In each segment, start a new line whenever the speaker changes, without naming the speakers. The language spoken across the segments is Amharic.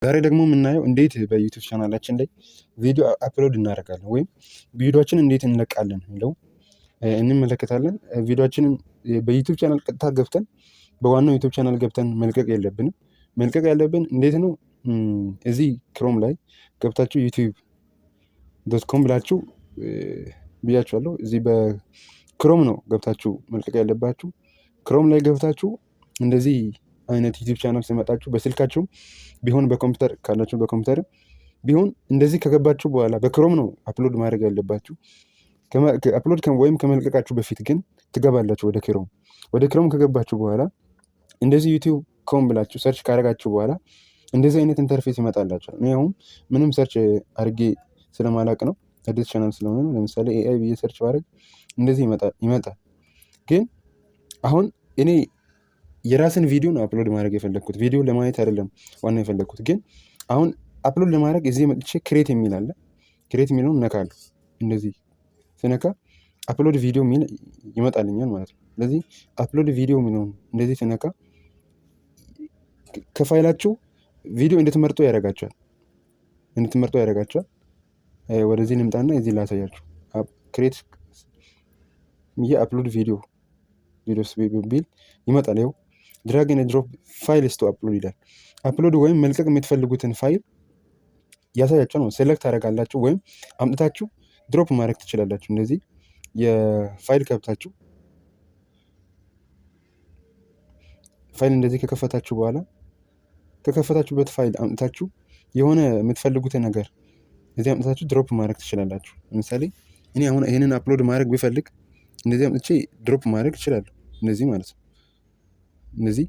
ዛሬ ደግሞ የምናየው እንዴት በ YouTube ቻናላችን ላይ ቪዲዮ upload እናደርጋለን ወይም ቪዲዮችን እንዴት እንለቃለን የሚለው እንመለከታለን። ቪዲዮችንን በ YouTube channel ቀጥታ ገብተን፣ በዋናው YouTube channel ገብተን መልቀቅ የለብንም። መልቀቅ ያለብን እንዴት ነው? እዚህ Chrome ላይ ገብታችሁ YouTube.com ብላችሁ ብያችኋለሁ። እዚህ በ Chrome ነው ገብታችሁ መልቀቅ ያለባችሁ። Chrome ላይ ገብታችሁ እንደዚህ አይነት YouTube channel ሲመጣችሁ፣ በስልካችሁም ቢሆን በኮምፒውተር ካላችሁ በኮምፒውተር ቢሆን፣ እንደዚህ ከገባችሁ በኋላ በ Chrome ነው upload ማድረግ ያለባችሁ። Upload ወይም ከመልቀቃችሁ በፊት ግን ትገባላችሁ ወደ Chrome። ወደ Chrome ከገባችሁ በኋላ እንደዚህ YouTube com ብላችሁ search ካደረጋችሁ በኋላ እንደዚህ አይነት interface ይመጣላችኋል። እኔ አሁን ምንም search አድርጌ ስለማላቅ ነው፣ አዲስ ቻናል ስለሆነ ነው። ለምሳሌ AI ብዬ search ባደርግ እንደዚህ ይመጣል። ግን አሁን እኔ የራስን ቪዲዮ ነው upload ማድረግ የፈለግኩት። ቪዲዮ ለማየት አይደለም ዋና የፈለግኩት። ግን አሁን upload ለማድረግ እዚህ መጥቼ create የሚል አለ። Create የሚለውን ነካለሁ። እንደዚህ ስነካ upload video የሚል ይመጣልኛል ማለት ነው። ስለዚህ upload video የሚለውን እንደዚህ ስነካ ከፋይላችሁ ቪዲዮ እንድትመርጡ ያደርጋችኋል። ወደዚህ ልምጣና እዚህ ላሳያችሁ። Create ይሄ upload videos ቢል ይመጣል። ይኸው drag and drop files to upload ይላል። Upload ወይም መልቀቅ የምትፈልጉትን ፋይል ያሳያችኋል ነው። Select ታደርጋላችሁ ወይም አምጥታችሁ drop ማድረግ ትችላላችሁ። እንደዚህ የፋይል ከብታችሁ፣ ፋይል እንደዚህ ከከፈታችሁ በኋላ ከከፈታችሁበት ፋይል አምጥታችሁ የሆነ የምትፈልጉትን ነገር እዚህ አምጥታችሁ drop ማድረግ ትችላላችሁ። ለምሳሌ እኔ አሁን ይህንን upload ማድረግ ብፈልግ እንደዚህ አምጥቼ drop ማድረግ እችላለሁ። እንደዚህ ማለት ነው። እንደዚህ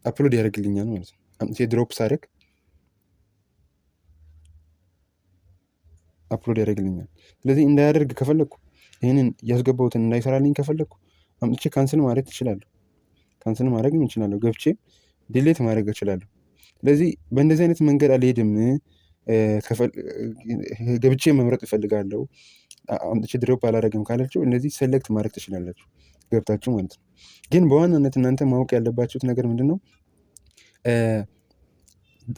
upload ያደርግልኛል ማለት ነው። አምጥቼ drop ሳደርግ upload ያደርግልኛል። ስለዚህ እንዳያደርግ ከፈለግኩ፣ ይህንን ያስገባሁትን እንዳይሰራልኝ ከፈለግኩ አምጥቼ cancel ማድረግ እችላለሁ። Cancel ማድረግ እችላለሁ። ገብቼ delete ማድረግ እችላለሁ። ስለዚህ በእንደዚህ አይነት መንገድ አልሄድም፣ ገብቼ መምረጥ እፈልጋለሁ፣ አምጥቼ drop አላደርግም ካላችሁ እንደዚህ select ማድረግ ትችላላችሁ ገብታችሁ ማለት ነው። ግን በዋናነት እናንተ ማወቅ ያለባችሁት ነገር ምንድን ነው?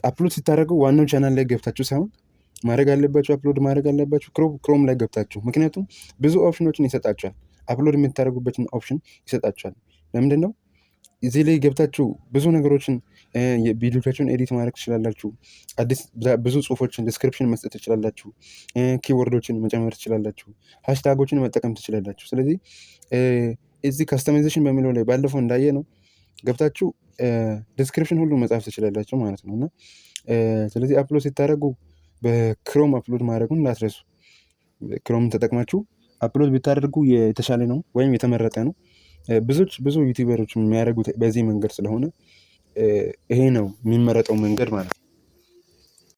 Upload ስታደርጉ ዋናው ቻናል ላይ ገብታችሁ ሳይሆን ማድረግ ያለባችሁ፣ upload ማድረግ ያለባችሁ Chrome ላይ ገብታችሁ። ምክንያቱም ብዙ option ኖችን ይሰጣችኋል። Upload የምታደርጉበትን option ይሰጣችኋል። ለምንድን ነው? እዚህ ላይ ገብታችሁ ብዙ ነገሮችን፣ ቪዲዮቻችሁን edit ማድረግ ትችላላችሁ። አዲስ ብዙ ጽሁፎችን description መስጠት ትችላላችሁ። Keyword ኦችን መጨመር ትችላላችሁ። Hashtag ኦችን መጠቀም ትችላላችሁ። ስለዚህ እዚህ customization በሚለው ላይ ባለፈው እንዳየነው ገብታችሁ description ሁሉ መጻፍ ትችላላችሁ ማለት ነው። እና ስለዚህ upload ስታደርጉ በ Chrome upload ማድረጉን እንዳትረሱ። Chrome ተጠቅማችሁ upload ብታደርጉ የተሻለ ነው ወይም የተመረጠ ነው። ብዙዎች፣ ብዙ YouTuber ኦች የሚያደርጉት በዚህ መንገድ ስለሆነ ይሄ ነው የሚመረጠው መንገድ ማለት ነው።